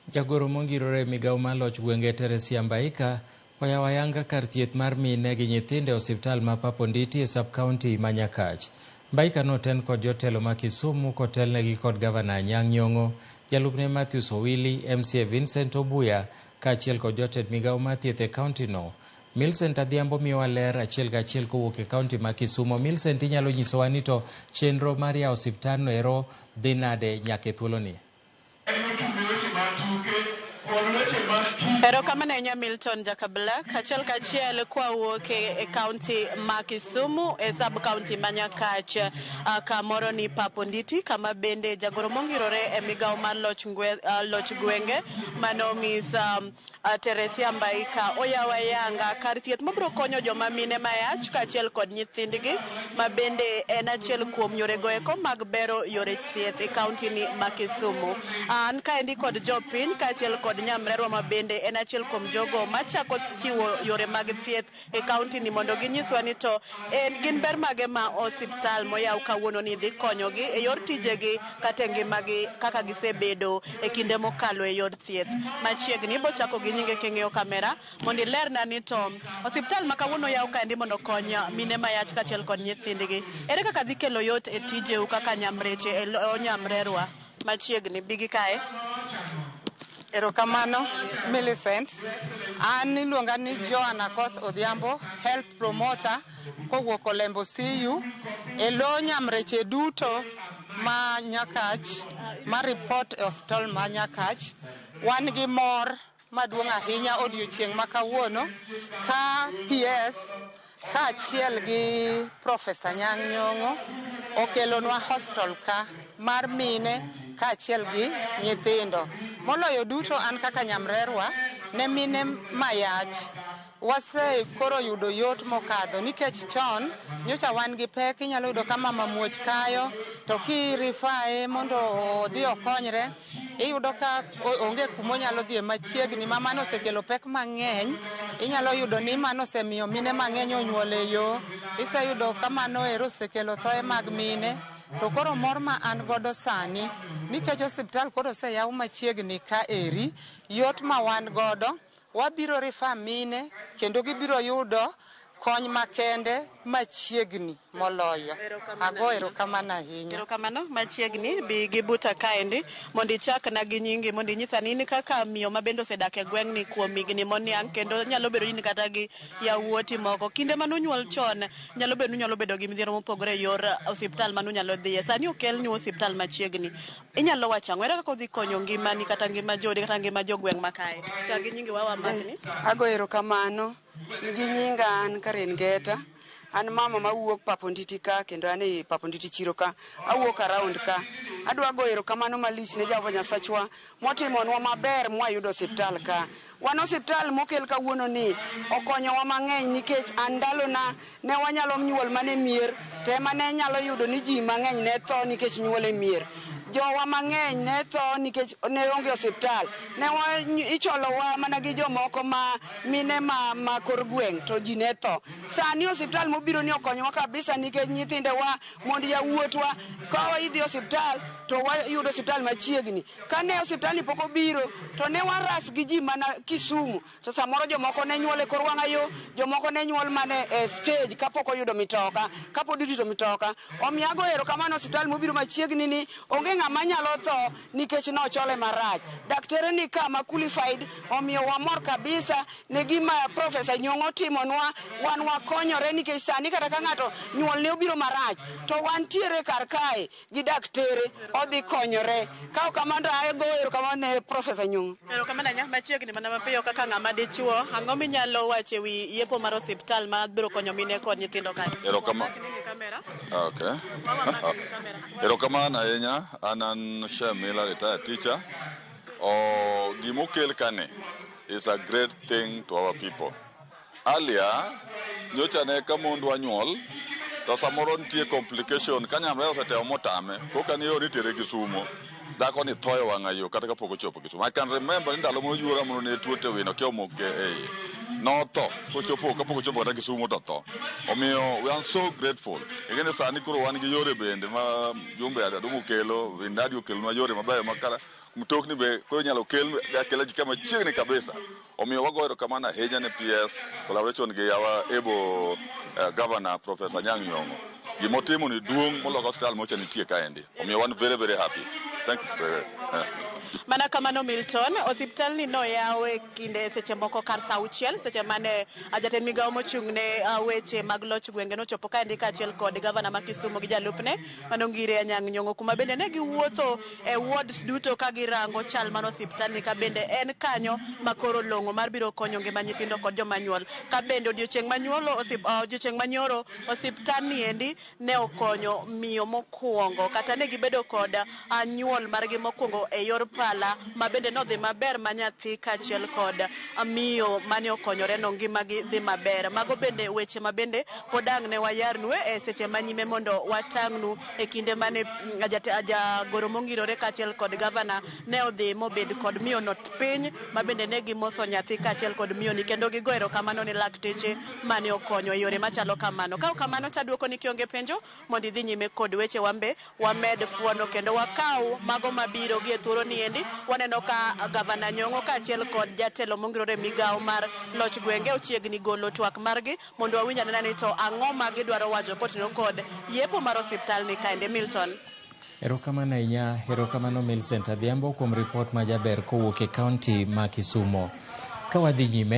Jagoro mongirore e migawo mar loch gwenge Teresia Mbaika oyawo ayanga kar thieth mar mine gi nyithindo e osiptal ma Pap Onditi e sub-county ma Nyakach. Mbaika noten kod jotelo ma Kisumu kotelnegi kod gavana Anyang' Nyong'o, jalupne Matthews Owili, MCA Vincent Obuya kaachiel kod jotend migawo mar thieth e county no. Millicent Adhiambo miyowa ler achiel kachiel kowuok e county ma Kisumo. Millicent, inyalo nyisowa ni to chenro mar yawo osiptandno ero dhi nade nyaka e thuoloni? Erokamano ahinya Milton Jakablack. Achiel kachiel kwawuok e kaunti ma Kisumu e sub kaunti ma Nyakach kamoro ni Pap Onditi kama bende jagoro mongirore e migawo mar loch, loch gwenge mano Miss Teresia Mbaika oyawo ayanga kar thieth mabiro konyo joma mine mayach kaachiel kod nyithindgi ma bende en achiel kuom yorego eko mag bero yore thieth e kaunti ni ma Kisumu. An kaendi kod jopiny kaachiel kod nyamrerwa ma bende en achiel kuom jogo machako chiwo yore mag thieth e kaunti ni mondo ginyiswa ni to en gin ber mage ma osiptal moyaw kawuono ni dhi konyogi e yor tijegi kata e ngimagi kaka gisebedo e kinde mokalo e yor thieth. Machiegni ibo chako gi nyinge king'iyo kamera mondo ilerna ni to osiptal ma kawuono oyaw kaendi mondo okony mine mayach kaachiel kod nyithindgi. Ere kaka dhi kelo yot e tijeu kaka nyamreche e lo nyamrerwa? Machiegni, bigi kae. Erokamano Millicent. An iluonga ni Joan Akoth Odhiambo, health promoter kowuok Olembo CU e lo nyamreche duto ma Nyakach ma report e osiptal ma Nyakach. Wan gi mor maduong' ahinya odiochieng' ma kawuono ka PS kaachiel gi Profesa Anyang' Nyong'o okelonwa hospital ka mar mine kaachiel gi nyithindo. Moloyo duto an kaka nyamrerwa ne mine mayach wase koro yudo yot mokadho nikech chon nyocha wan gi pek inyalo yudo ka mama muoch kayo to kirifae mondo odhi okonyre iyudo ka onge kumonyalo dhiye machiegni ma mano osekelo pek mang'eny. Inyalo yudo ni mano osemiyo mine mang'eny onyuol e yo. Iseyudo ka mano ero osekelo thoe mag mine. To koro mor ma an godo sani nikech osiptal koro oseyaw machiegni ka eri, yot ma wan godo wabiro refer mine kendo gibiro yudo kony makende machiegni moloyo. Ago erokamano ahinya. Erokamano machiegni bi gi buta kaendi mondo ichakna gi nyingi mondo inyisa ni in kaka miyo ma bende osedak e gweng'ni kuom higni moniang' kendo nyalo bedo ni in kata gi yawuoti moko. Kinde mane unyuol chon nyalo bedo ni unyalo bedo gi midhiero mopogore e yor osiptal mane unyalo dhiye. Sani okelnu osiptal machiegni. Inyalo wacho ang'o? Ere kaka odhi konyo ngimani kata ngima joodi kata ngima jogweng' ma kae? Chak gi nyingi wawa makni. Ago erokamano nigi nyinga an Karen Ngeta. An mama mawuok Pap Onditi ka kendo an e Pap Onditi chiro ka. Awuok around ka. Adwa go erokamano malich ne Jehova Nyasachwa motimonwa maber mwayudo osiptal ka. Wan osiptal mokel kawuono ni okonyowa mang'eny nikech an ndalona ne wanyalo nyuol mana e mier to ema ne nyalo yudo ni ji mang'eny ne tho nikech nyuol e mier. Jowa mang'eny ne tho nikech ne onge osiptal. Ne icholowa mana gi jomoko ma mine ma kor gweng' to ji ne tho. Sani osiptal mobiro ni okonyowa kabisa nikech nyithindewa mond yawuotwa ka idhi osiptal to wayudo osiptal machiegni. Kane osiptal ni pok obiro to ne waras gi ji mana Kisumu. To samoro jomoko ne nyuol e kor wang'a yo, jomoko ne nyuol mana e stage kapok oyudo mitoka, kapod irito mitoka. Omiyo ago erokamano osiptal mobiro machiegni ni onge ng'ama nyalo tho nikech nochole marach. Daktere ni ka ma qualified omiyo wamor kabisa ne gima Profesa Nyong'o otimonwa. Wan wakonyore nikech sani kata ka ng'ato nyuol ne obiro marach to wantiere kar kae gi daktere odhi konyore. Ka ok kamano to ago erokamano ne Profesa Nyong'o. Erokamano ahinya. Machiegni mana mapiyo kaka ng'ama dichuo, ang'o minyalo wacho e wi yepo mar osiptal ma biro konyo mine kod nyithindo kae? Okay. Erokamano ahinya. An Shem Miller, retired teacher. Oh, gimokel kani is a great thing to our people. Earlier, nyocha ne ka mon dwa nyuol, to samoro nitie complication ka nyamrerwa osetemo motame, koka ni ori tere Kisumo, dhako ni tho e wang'a yo kata kapok ochopo Kisumo. I can remember ni ndalo moro yuora moro ne tuo te wino kia omok e iye. Notho kochopo kapok ochopo kata Kisumo to tho. Omiyo we are so grateful. Ing'e sani koro wan gi yore bende ma Jumbe Adumo okelo, Windadi okelonwa yore mabeyo ma kata Mtokni be koro inyalo kel akela ji kama chiegni kabisa. Omiyo wagoyo erokamano ahinya ne PS collaboration gi our able governor Professor Anyang' Nyong'o. Gimotimo ni duong' moloyo osiptal mocha nitie kaendi. Omiyo wan very very happy. Thank you very Mana kamano Milton, osiptal ni noyaw e kinde seche moko kar sa 6 seche mane jatend migawo mochung' ne weche mag loch gwenge nochopo kaendi kaachiel kod gavana ma Kisumu gi jalupne manongire Anyang' Nyong'o, kuma bende ne giwuotho e wards duto ka girango chal mar osiptal ni ka bende en kanyo makoro long'o mar biro konyo ngima nyithindo kod joma nyuol. Ka bende odiochieng' manyuolo odiochieng' manyoro osiptal ni endi ne okonyo miyo mokwongo kata ne gibedo kod nyuol margi mokwongo e yor pala ma bende nodhi maber ma nyathi kaachiel kod miyo mane okonyore no ngimagi dhi maber. Mago bende weche ma bende pod ang' ne wayarnu e seche manyime mondo watang'nu e kinde mane jagoro mongirore kaachiel kod gavana ne odhi mobed kod miyo no piny ma bende ne gimoso nyathi kaachiel kod miyo ni kendo gigo erokamano ne lakteche mane okonyo e yore machalo kamano. Ka ok kamano to aduoko ni kionge penjo mondo idhi nyime kod weche wambe wamed fuono kendo wakaw mago mabiro gi e thuolo ni endi. Waneno ka gavana Nyong'o kaachiel kod jatelo mongirore migawo mar loch gwenge ochiegni golo twak margi mondo wawinj anena ni to ang'o ma gidwaro wacho kotenore kod yepo mar osiptal ni kaende. Milton. Erokamano ahinya, erokamano Millicent Adhiambo kuom ripot majaber kowuok e kaunti ma Kisumu. Ka wadhi nyime